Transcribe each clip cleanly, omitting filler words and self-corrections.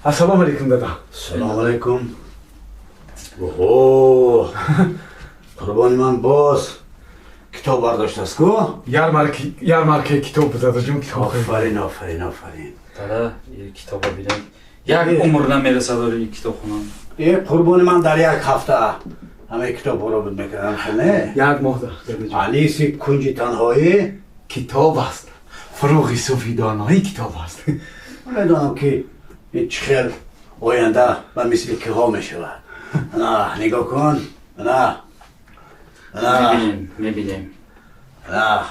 Ассалому алайкум, дада. Салому алайкум. Оҳо, қурбони ман боз китоб бардоштааст ку? Ярмаркаи китоб буд, дадаҷон, китоб. Офарин, офарин, офарин. Дада, китоба бинед, як умр намерасад ори китобхона. Э, қурбони ман, дар як ҳафта ҳамаи китобҳоро буд мекардам, не? Як моҳ, дадаҷон. Аниси кунҷи танҳоӣ. Китоб аст, фурӯғи суфи доноӣ китоб аст. Медонам, ки чӣ хел оянда ба мисли киҳо мешавад. Ана, нигоҳ кун, ана, ана. Мебинем, мебинем. Ана.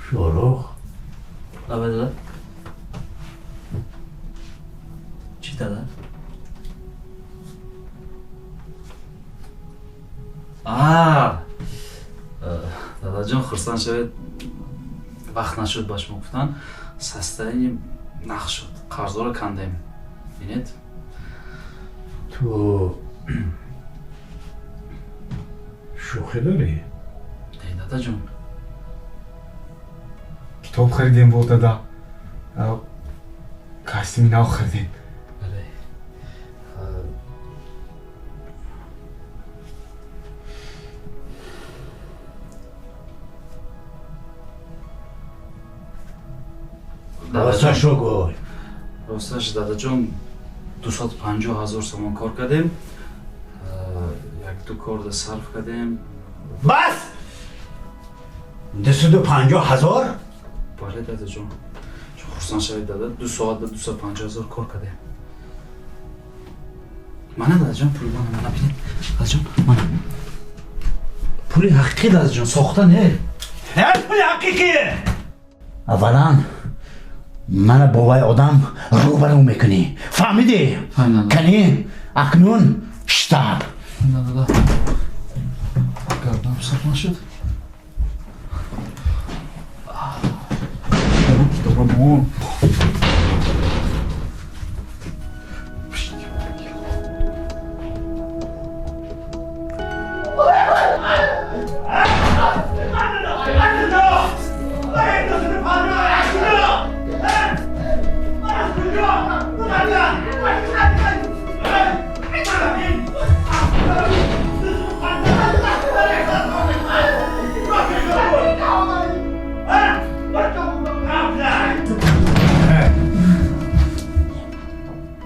Шорух. Лабай, дада. Чӣ, дада? А, дадаҷон, хурсанд шавед, вақт нашуд ба шумо гуфтан. Состояние нақ шуд, қарзоро кандем, бинед. Ту шӯхӣ дорӣ? Не, дадаҷон. Китоб харидем бо дада, костюми нав харидем. Бале. Росташро гӯй. Росташ, дадаҷон, 250 000 сомон кор кардем, як ду корда сарф кардем. Бас, 250 000? Бале, дадаҷон, хурсанд шавед, дада, 2 соатда 250 000 кор кардем. Мана, дадаҷон, пули мана, мана, бинед, дадаҷон, мана пули ҳақиқӣ, дадаҷон, сохта не. Не, пули ҳақиқӣ. Аввалан мана бо вай одам рӯбарӯ мекунӣ, фаҳмидӣ? Кани, акнун штаб. Дада, гардам сахт нашуд. Китобамон.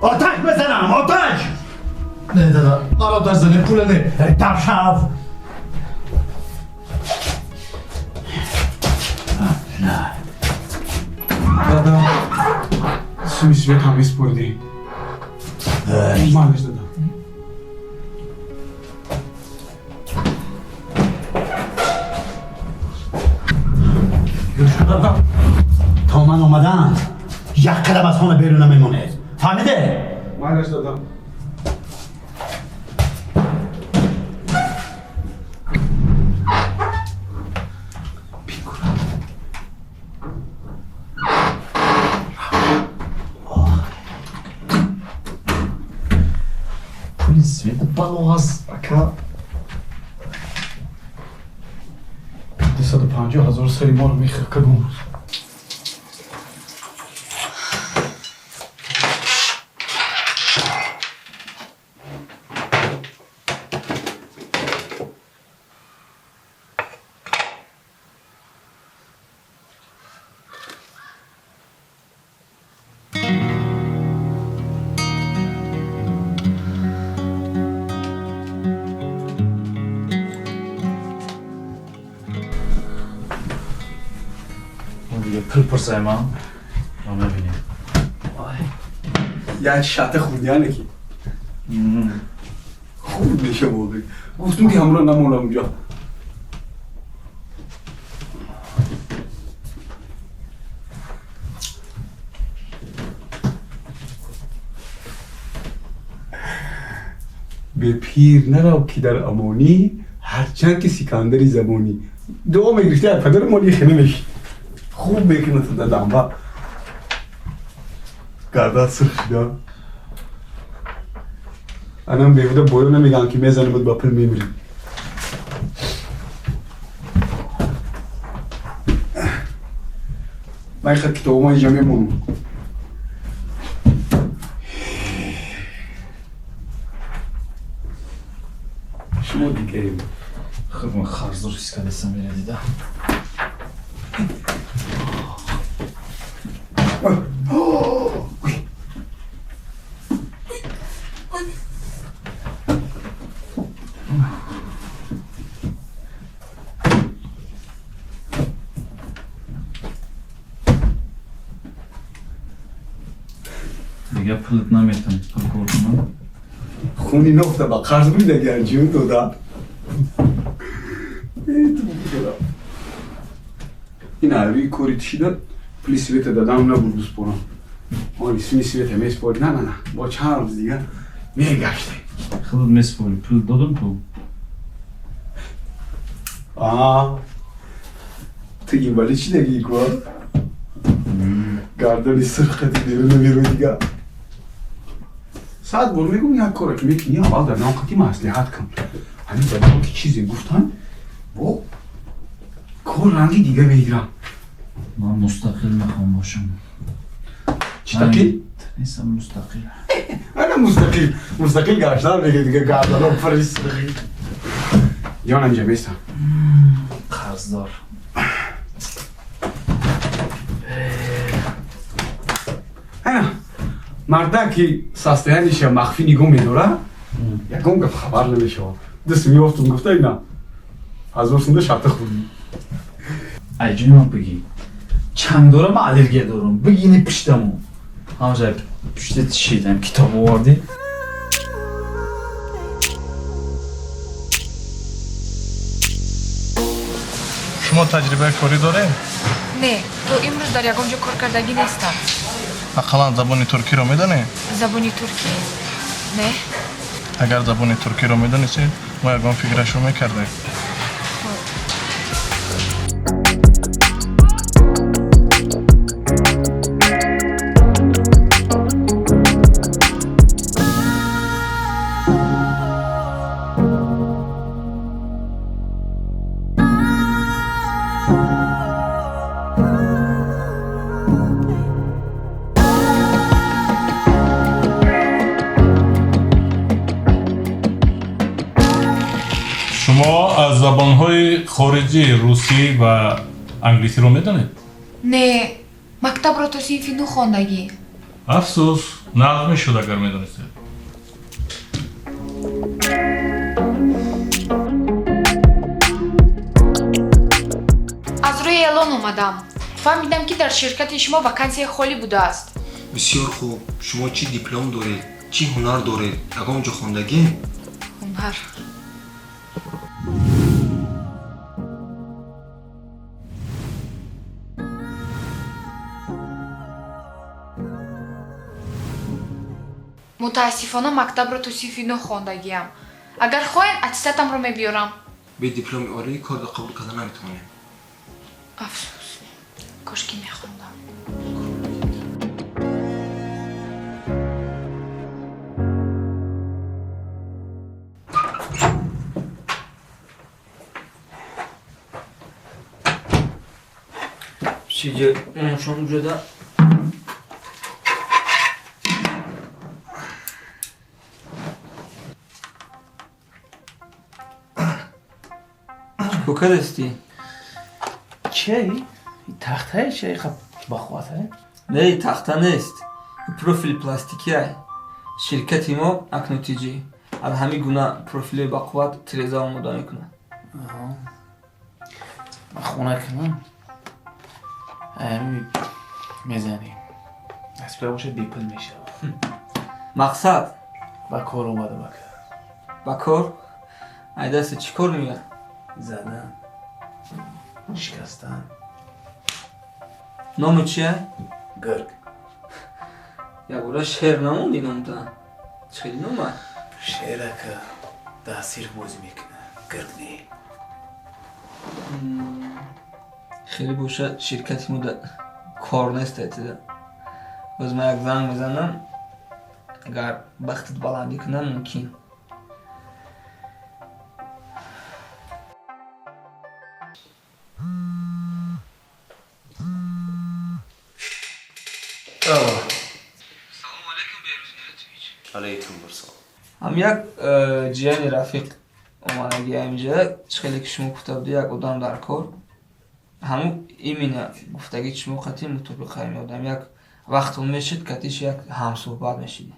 Оташ бизанам, оташ! Не, дада, маро оташ зане, пула не. Тапшав. Дада, суми свет ҳам месупоридем. Манаш, дада. Гӯш кун, то ман омадам, як қадам аз хона берун намемонед, фаҳмиде? Манаш, дада. Пули света бало аст, ака. 250 000 сари моро мехӯр кадом рӯз. میپرسه من ما میبینیم. یک شرط خوردیانه که خوب میشه موقعی گفتم که همراه نمونم اونجا. به پیر نرو که در امانی، هرچند که سکندری زبانی. دعا میگرفتی از پدر مالی خیلی میشی خوب میکنه تو دادم با گردن سرخ شده. انم بیهوده بایو نمیگن که میزنه بود با پل میمیری. من خد کتاب ما اینجا میمونم. شما دیگه خب من خرزدار حس کردستم میره دیده. دیگه پولت نمیتم پول کار کنم. خونی نفته با قرض میده گرجیون داده. این روی کوری تشیده پلی سویت دادم نبود بسپرم. آن سینی سویت میسپاری. نه نه نه با چند روز دیگه میگشته. خودت میسپاری پول دادم تو. آه تو این ولی چی نگی کن؟ گردنی سرختی بیرون میرو دیگه. ساعت بار میگم یک کار که میکنی اول در نام قطعی مصلحت کن. همین بعد که چیزی گفتن با کار رنگی دیگه میگیرم. من مستقل میخوام باشم. چی تقیل؟ نیستم مستقل. انا مستقل مستقل گشتم میگه دیگه گردنم فریس بگی. جان اینجا میستم. قرضدار. انا مردکی состояниеша махфӣ нигоҳ медорад, ягон гап хабар намешавад. Даст меёфтум гуфта ина ҳазор сумда шарта хӯрдӣ. Ай ҷони ман бигӣ чанг дорам, ман аллергия дорам. Бигӣ не пиштаму ҳамаҷа пишта тишидам китоб овардӣ. Шумо таҷрибаи корӣ доред? Не, то имрӯз дар ягон ҷо кор кардагӣ нестам. Ақаллан забони туркиро медонед? Забони туркӣ? Не. Агар забони туркиро медонистед, мо ягон фикрашро мекардем. Шумо аз забонҳои хориҷӣ русӣ ва англисиро медонед? Не, мактабро то синфи нӯ хондагӣ. Афсӯс, нағз мешуд агар медонистед. Аз рӯи эълон омадам. Фаҳмидам, ки дар ширкати шумо вакансия холӣ будааст. Бисёр хуб. Шумо чӣ диплом доред? Чӣ ҳунар доред? Ягон ҷо хондагӣ? Ҳунар. Мутаассифона мактабро то синфи нӯ хондагиам. Агар хоҳем, аттестатамро мебиёрам. Бе дипломи олӣ корро қабул карда наметавонем. Афсӯс, кошки мехондам. Чиҷа шон уҷада чико кардасти? Чӣ? Тахтае чи бахватае? Не, тахта нест. Профили пластикиай. Ширкати мо Акнотиҷӣ аз ҳамин гуна профилҳои бақувват тиреза омода мекунад. Ман хона кунам. Ами Мезанем. Насиб бошад бепул мешавад. Мақсад? Ба кор омадам ака. Ба кор? Ай дастат чӣ кор меояд? Задан. Шикастан. Номи чия? Гург. Ягора шер намонди номта. Чӣ хели нома? Шер ака. Дар сирк бозӣ мекунад. Гург не. Хеле бошад ширкати мо кор нест айтида. Боз ман як занг мезанам, агар бахтат баландӣ кунам мумкин. Алейкум ассалом. Ҳам як ҷияни рафиқ омадаги ҳаминҷа, чӣ хеле ки шумо гуфта буди як одам дар кор, ҳамун именно гуфтагии шумо қатъи мутобиқ ҳамин одам як вақтон мешид, катиш як ҳамсӯҳбат мешидӣ.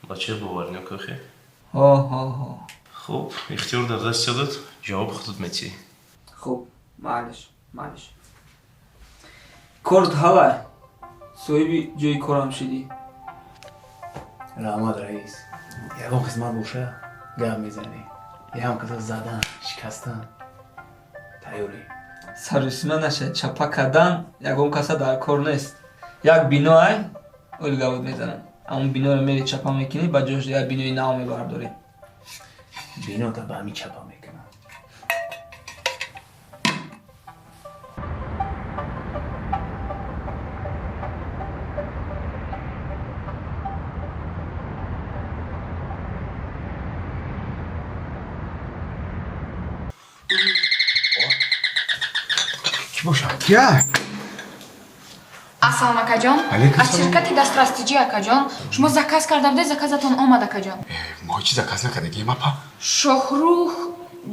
Ба чӣ бовар накӯхе? Ҳо, ҳо, ҳо. Хуб, ихтиёр дар дасти худат, ҷавоб худат метиҳӣ. Хуб, майлиш, майлиш. Корт ҳалай, соҳиби ҷои корам шидӣ. Раҳмат раис. Ягон хизмат боша, гап мезанӣ. Ям каса задан, шикастан. Тайёрӣ. Сарусима наша, чапа кардан ягон каса дар кор нест. Як бино ай, олгавод мезанам. Ҳамон биноро мери чапа мекунӣ, ба ҷош як бинои нав мебардорӣ. Бинота ба ҳамин чапа мекунам. Ки бошад? Кия? Ассалом акаҷон. Алейкум Аз салом. ширкати дастрастиҷӣ акаҷон, шумо заказ карда будед, заказатон омад акаҷон. Мо ҳеҷ заказ накардагием апа. Шоҳрух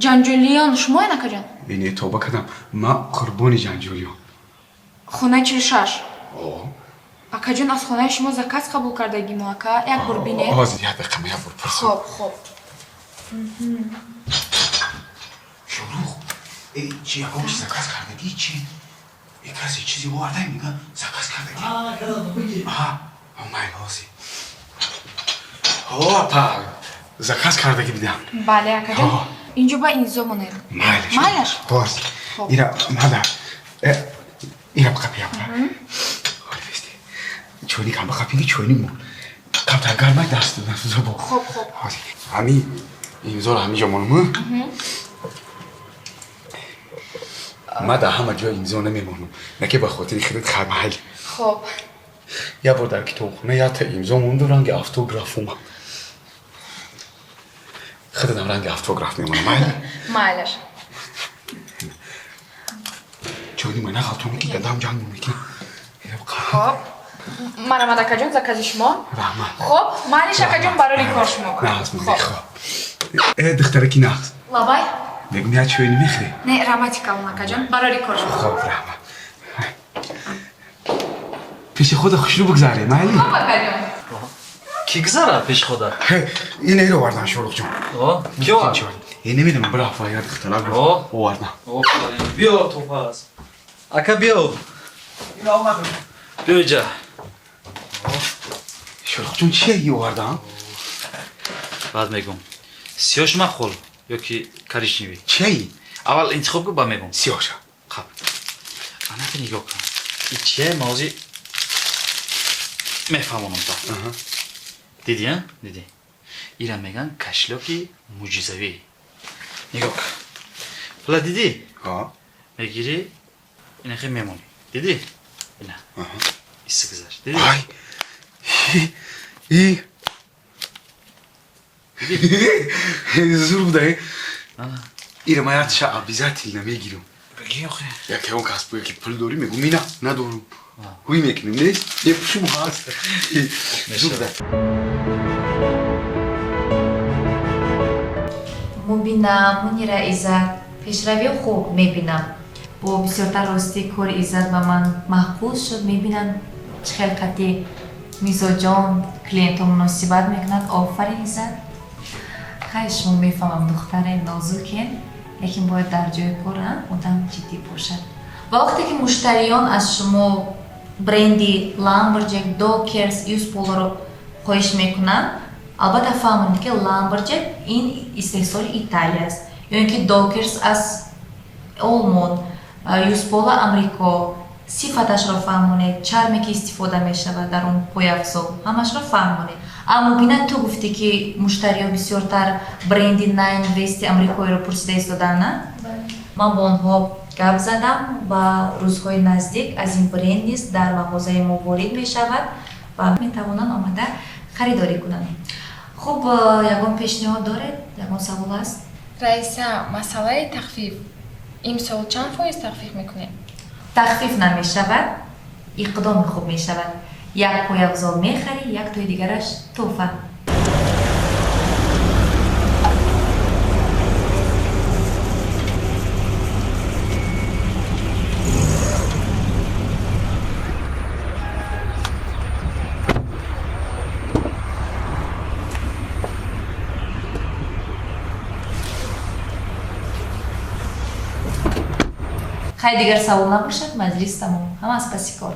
Ҷанҷолиён шумоен акаҷон? Не, тавба кардам. Ман қурбони Ҷанҷолиён. Хонаи 46. О. Акаҷон, аз хонаи шумо заказ қабул кардагимо ака, як бор бинед. Ҳозир як дақиқа ман як бор пурсам. Хоб, хоб. Шоҳрух, чи ягон чиз заказ кардагӣ чи? Касе чизе оварда мега заказ кардагӣ. Аҳа, май ҳозир. Ҳо, апа, заказ кардагӣ бидам. Бале акаҷон. Инҷо ба инзо монед. Майлаш. Майлаш? Ҳозир. Хоб. Ира мада. Ира бақапи апа. Чойни кам бақапи чойни мо. Камтар гармай даст насӯза бо. Хоб, хоб. Ҳозир. Ҳами имзоро ҳаминҷо монам. Ман дар ҳама ҷо имзо намемонам. На ки ба хотири худат хармаҳал. Хоб. Як бор дар китобхона якта имзо монду ранги автограф омад. Худатам ранги автограф мемонам, майли? Майлаш. Чойни ман нағалтони ки дадам ҷанг мекунад. Хоб. Марамад акаҷон, закази шумо. Раҳмат. Хоб, майлиш акаҷон, барои кор шумо. Нағз монди, хоб. Духтараки нағз. Лабай? Мегум як чойни мехӯрӣ? Не, раҳмати калон акаҷон, барои кор шумо. Хоб, раҳмат. Пеши худа хушрӯ бигзарем, майли? Хоб акаҷон. Ки гузарад пеши худа? Ин эро овардан Шоҳрухҷон. Ки овард? Намедонам, бира як духтарак овардан. Биё то пас. Ака биё. Биё иҷа. Шоҳрухҷон чия и овардан? Баъд мегум. Сиёш махӯр ёки коричневый? Чияи? Аввал интихоб кун, баъд мегум. Сиёша. Хаб. Анака нигоҳ кун. И чия мавзи мефаҳмонам та. Дидӣ, а? Дидӣ. Ира меган кошелёки мӯъҷизавӣ. Нигоҳ кун. Пула дидӣ? Ҳа. Мегирӣ, инахе мемонӣ. Дидӣ? Ина. Исси гузашт. Дидӣ? Ай. И. Зур буда. Ира ман як ша обязательно мегирам. Бигӣ охе. Яке он кас буя ки пул дорӣ, мегум ина надорум. Ҳуй мекунем, нест? Мепӯшум ҳаст. Зур буда. Мубинам, Мунира Иззат, пешравиё хуб мебинам. Бо бисёртар ростӣ кори Иззат ба ман маъқул шуд. Мебинам чӣ хел қати мизоҷон, клиентҳо муносибат мекунад. Офарин Иззат. Хай, шумо мефаҳмам, духтаре нозукен, лекин бояд дар ҷои кор одам ҷиддӣ бошад. Ва вақте ки муштариён аз шумо Бренди Ламберджек, Докерс, Юсполоро хоҳиш мекунанд, албатта фаҳмонед, ки Ламберджек ин истеҳсоли Италия аст ё ин ки Докерс аз Олмон, Юспола Амрико. Сифаташро фаҳмонед, чарме ки истифода мешавад дар он пойафзол, ҳамашро фаҳмонед. Аммо бина, ту гуфтӣ, ки муштариҳо бисёртар бренди Найн Вести амрикоиро пурсида истодаанд, на? Ман бо онҳо гап задам ва рӯзҳои наздик аз ин бренд низ дар мағозаи мо ворид мешавад ва метавонанд омада харидорӣ кунанд. Хуб, ягон пешниҳод доред, ягон савол аст? Раиса, масъалаи тахфиф: имсол чанд фоиз тахфиф мекунем? Тахфиф намешавад, иқдоми хуб мешавад: як пойафзол мехарӣ, як тои дигараш тӯҳфа. Хай, дигар савол набошад, маҷлис тамом. Ҳама аз паси кор.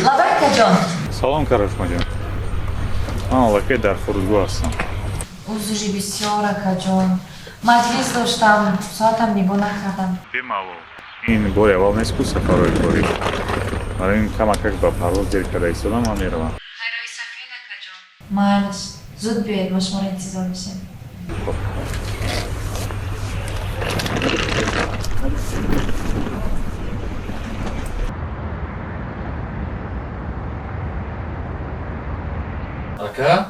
Лабайкаҷон. Салом, Карашмаҷон. Ман аллакай дар фурудгоҳ ҳастам. Узри бисёр, акаҷон, маҷлис доштам, соатам нигоҳ накардам. Бемалол, ин бори аввал нест, ку сафарҳои корӣ. Барои ин камакак ба парвоз дер карда истодам. Ман меравам. Майлаш, зуд биёед, мо шуморо интизор мешем. Ака,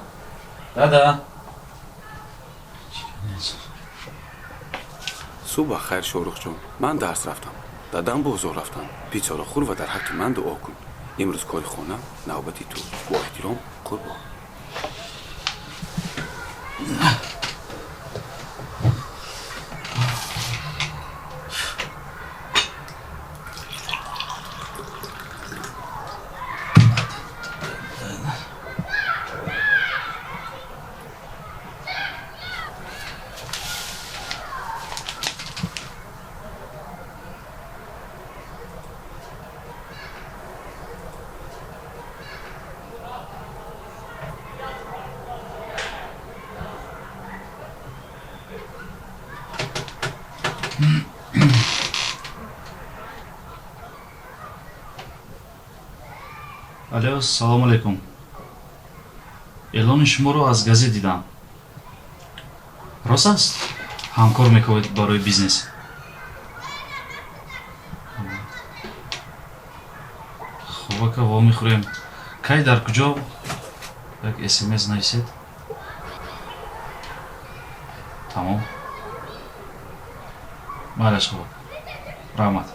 дада. Субҳ хайр, Шоҳрухҷон. Ман дарс рафтам, дадам бозор рафтам. Пиццаро хӯр ва дар ҳаққи ман дуо кун. Имрӯз кори хона навбати ту. Бо эҳтиром, Қурбон. Алё, салому алайкум. Эълони шуморо аз газет дидам. Рост аст, ҳамкор мекобед барои бизнес? Хуб, ака, вомехӯрем. Кай, дар куҷо, як СМС нависед. Тамом, майлаш. Хуб, раҳмат.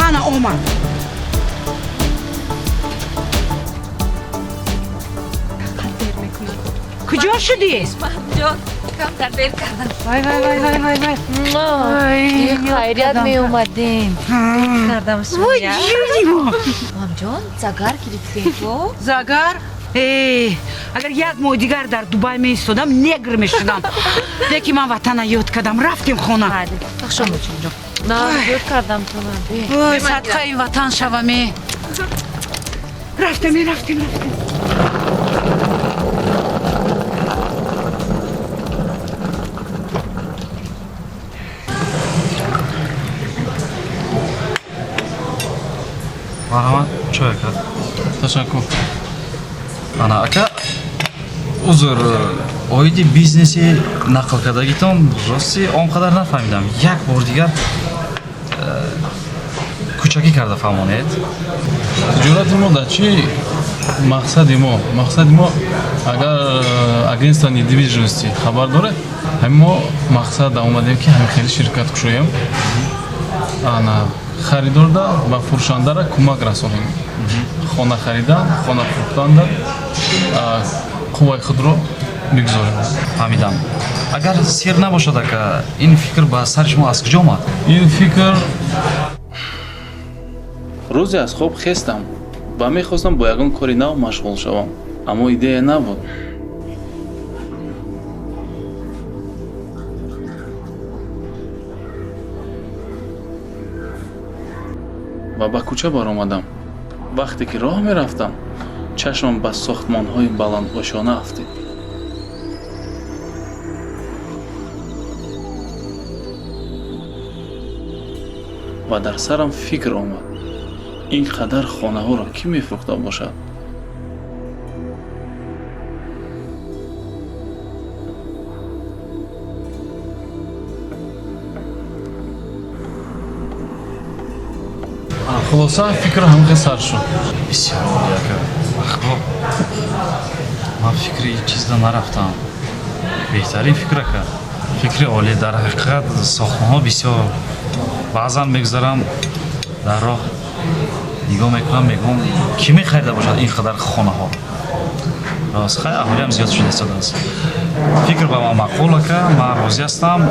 Ана омад. Куҷо шудӣ? Ҷон, камтар дер кардам. Вай, вай, вай, вай, вай, вай. Хайрият, меомадем, кардам. Вой, ҷӯдимо. Мамҷон, загар гирифтем. Загар? Э, агар як моҳи дигар дар Дубай меистодам, негр мешудам. Лекин ман ватана ёд кардам. Рафтем хона. Ёд кардам. Ой, садқаи ватан шаваме. Рафтем, рафтем, рафтем. Марҳамат, чой, ака. Ташаккур. Ана, ака, узр, оиди бизнеси нақл кардагитон рости он қадар нафаҳмидам. Як бор дигар кӯчакӣ карда фаҳмонед. Тиҷорати мо дар чӣ? Мақсади мо, агар агентство недвижимости хабар доред, ҳамин мо мақсад омадем, ки ҳамин хели ширкат кушоем, ана харидорда ва фурӯшандара кӯмак расонем, хона харидан, хона фурӯхтанда. Қувваи худро бигзорем. Фаҳмидам. Агар сир набошад, ака, ин фикр ба сари шумо аз куҷо омад? Ин фикр, рӯзе аз хоб хестам ва мехостам бо ягон кори нав машғул шавам, аммо идея набуд. Ва ба кӯча баромадам. Вақте ки роҳ мерафтам, чашмам ба сохтмонҳои баландошёна афтид. Ва дар сарам фикр омад: ин қадар хонаҳоро кӣ мефурӯхта бошад? Хулоса, фикр ҳамихел сар шуд. Бисёр олӣ, ака. Ба худо, ман фикри ин чизда нарафтам. Беҳтарин фикр, ака, фикри олӣ. Дар ҳақиқат, сохтмонҳо бисёр. Баъзан мегузарам дар роҳ, нигоҳ мекунам, мегӯям, кӣ мехарида бошад ин қадар хонаҳо? Рост, хай, аҳолиам зиёд шуда истодааст. Фикр ба ман маъқул, ака, ман розӣ ҳастам.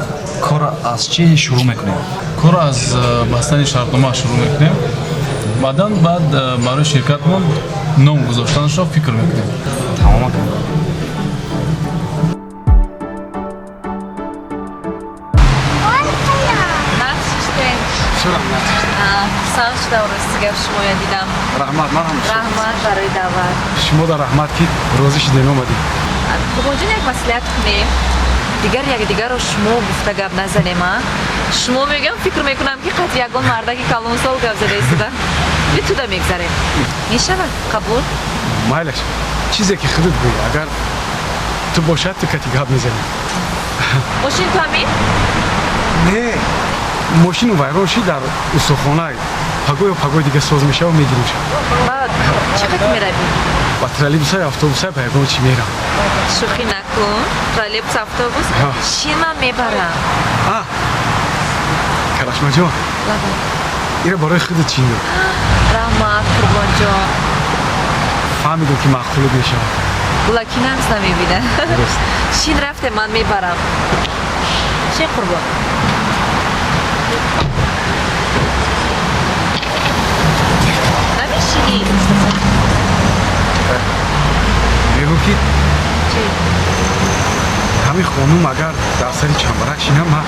Кор аз чӣ шурӯъ мекунем? Кор аз бастани шартнома шурӯъ мекунем. Баъдан баъд барои ширкатмон ном гузоштанашро фикр мекунем. Тамом, ака. Нағз шиштем. Хурсанд шудам, рости гап, шумоя дидам. Раҳмат, ман ҳам. Раҳмат барои даъват. Шумо дар раҳмат, ки розӣ шудем, омадем. Қурбонҷон, як маслиҳат кунем: дигар якдигарро шумо гуфта гап назанем. А шумо мегӯям, фикр мекунам, ки қатъи ягон мардаки калонсол гап зада истода. Битуда мегзарем, мешавад? Қабул? Майлаш, чизе ки худат гӯӣ. Агар ту бошад, ту кати гап мезанӣ. Мошин ту ҳамин? Не, мошину вайрон шид, дар устохона. Пагоҳ пагоҳи дига соз мешава, мегирим. Баъд чӣ қадр меравӣ? Ба троллейбусай, автобусай, ба ягон чи мерам. Шӯхӣ накун, троллейбус, автобус. Шин, ман мебарам. Карашмаҷон, ира барои худат чиндам. Раҳмат, Қурбонҷон. Фаҳмидам, ки маъқулат мешавад. Гулаки нағз намебинад. Шин, рафте, ман мебарам. Шин, Қурбон. Намешинӣ? Мегӯ, ки ҳамин хонум агар дар сари чамбарак шинам, ман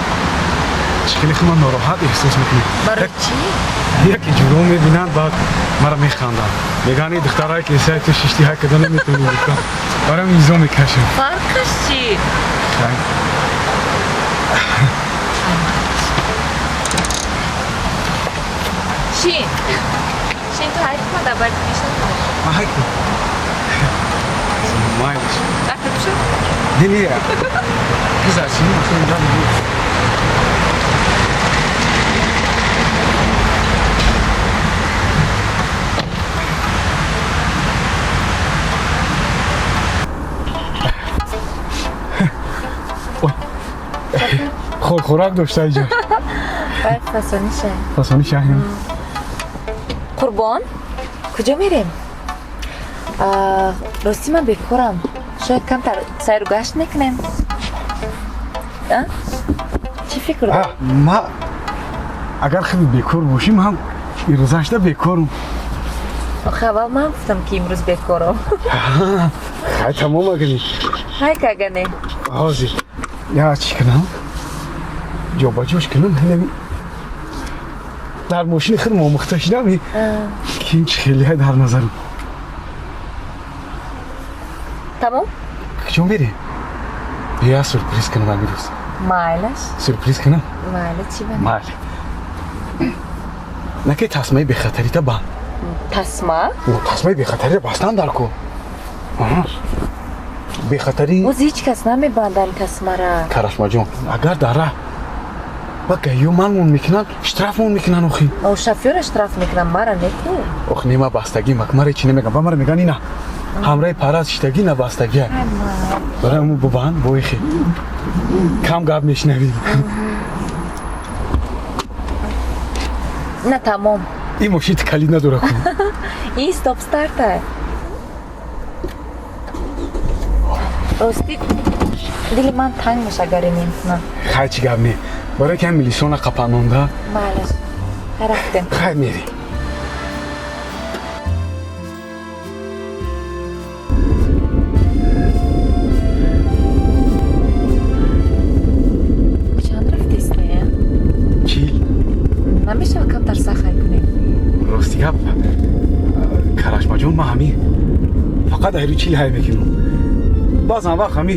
чӣ хеле худ ман нороҳат эҳсос мекунам. Барои чӣ? Яке ҷуро мебинанд, баъд мара механданд, мегӯянд, ин духтарае ки сари ту шишти, ҳай када наметавонӣ. Барам изо мекашам. Фарқаш чӣ? Хай. Шин, шин, ту ҳай кун, дар бари мешнам. Ҳай кун, майлаш. Рафта. Не, не, гузар, чини машина. Хӯрак дошта иҷо. Фасони шаҳр. Фасони шаҳр. Қурбон, куҷо мерем? Ростӣ, ман бекорам, шояд камтар сайру гашт мекунем. Чӣ фикр? Ма агар хеле бекор бошӣ, ман ирӯзашда бекорам. Охе, аввал ман гуфтам, ки имрӯз бекорам. Хай, тамом, агани. Ҳай, кагане. Ҳозир я чӣ кунам, ҷобаҷош кунам. Дар мошини худ омӯхта шидам, ки ин чӣ хеле дар назарам. Тамом. Куҷо мерем? Бия, сюрприз кунам амирӯз. Майлаш. Сюрприз кунам. Майла, чӣ ба? Майли, наки тасмаи бехатарита банд. Тасма? Тасмаи бехатарита бастан дар ку, бехатарӣ. Боз ҳеҷ кас намебандан тасмара. Карашмаҷон, агар дар раҳ ба гаё манмон мекунанд, штрафмон мекунанд, охи. Шофёра штраф мекунам, мара неку. Ох, нема бастагӣ, мара чи намегам, ба мара меган, ина ҳамраи параз шиштагӣ, на бастагӣ. Барои ҳамун бубанд, боихи кам гап мешунавӣ. На, тамом. Ин мошин калид надора ку? Ин стоп старта. Ростӣ, дили ман танг меша, агари меҳна. Хай, чӣ гап не, барои ки ҳам милисона қапанонда. Майлаш, хай, рафтем. Хай, мерем. Чанд рафтесте? 40. Намешава камтар сахай кунем? Рости гап, Карашмаҷон, ман ҳами фақат айру 40 ҳай мекунам. Баъзан вақт ҳами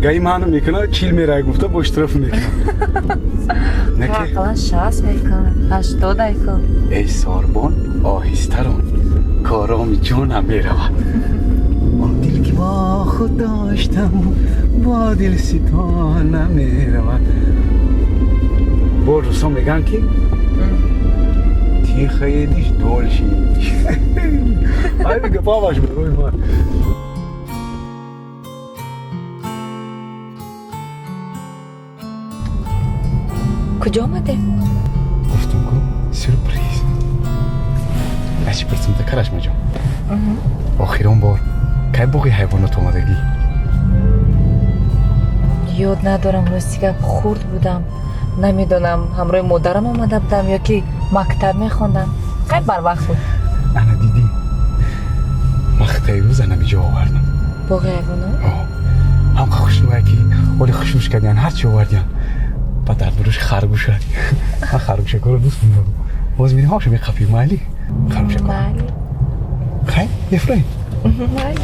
гаи маъно мекуна, 40 мерай гуфта, бо штраф мекунам. Ақаллан 60 ҳай кун, 80 ҳай кун. Эй сорбон, оҳистарон, короми ҷонам меравад. Он дил ки бо худ доштам, бо дил ситона меравад. Бо рӯсон мегӯянд, ки тихо едешь, дольше едешь. Ай, гапаваш барои ман. Куҷо омадем? Гуфтум ку, сюрприз. Начи пурсимта, Карашмаҷон, охирон бор кай боғи ҳайвонот омадагӣ? Ёд надорам, рости гап, хурд будам. Намедонам, ҳамроҳи модарам омада будам ё ки мактаб мехондам. Хай, барвақт буд. Ана дидӣ, махтаи рӯз анамиҷо овардам. Боғи ҳайвонот? Ҳамқа хушнӯя, ки оли хушнуш кардиян, ҳарчи овардиян. Ба дар дуруш харгӯша. Ман харгӯшакҳоро дӯст медорам. Боз мирем, ҳамаша меқапӣ, майли? Харгӯшакҳо. Майли. Хай, мефурем. Майли.